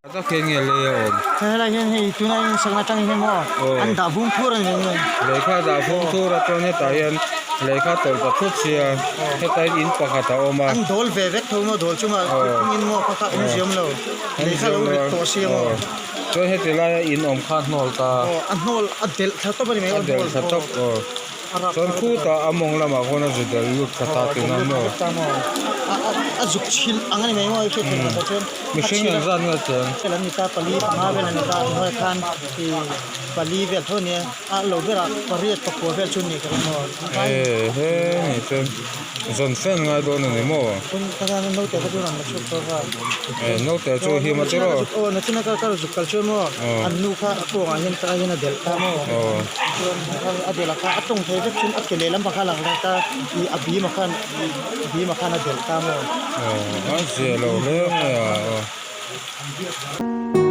Tak hian nge lei a awm? Helai hian hei tuna in sakna atang hian maw an dah vung thur a ni mai. Lei kha dah vung thur a chuan hetah hian lei kha tawlh ta thut sia hetah hian in pakhat a awm a. An dawl ve vek tho maw dawl chungah phungin maw kha kha awmzia awm lo lei kha lo rit tawh sia maw. Chuan heti laia in awm kha a hnawl ta. Aw a hnawl a delh thla tawp a ni mai a delh thla tawp aw. Chuan khutah a mawng lamah khawn a zu delh lut thla ta tihna maw. A zuk chhilh ang a ni mai maw i hriat theih loh chuan. Mihring engzat nge cheng? Vel an ni ta pali panga vel an ni ta hnuaiah khan ih pali vel tho a nia a lo berah pariat pakua vel chu a ni ka ring maw. E he ni chuan zawn fan ngai dawn a ni maw? Chuan ka tan naute kha chu rawn la chhuak tawk a. E naute chu a him a tiraw? Aw nachina ka kal zuk kal chuan maw an nu kha a kawngah hian ka hian a delh ta maw. Chuan a delh a kha a tawng thei vek chuan a ke lehlam pakhat a lang leh ta ih a bim ah khan bim ah khan a delh ta maw. Aw a zia lo hle mai a aw.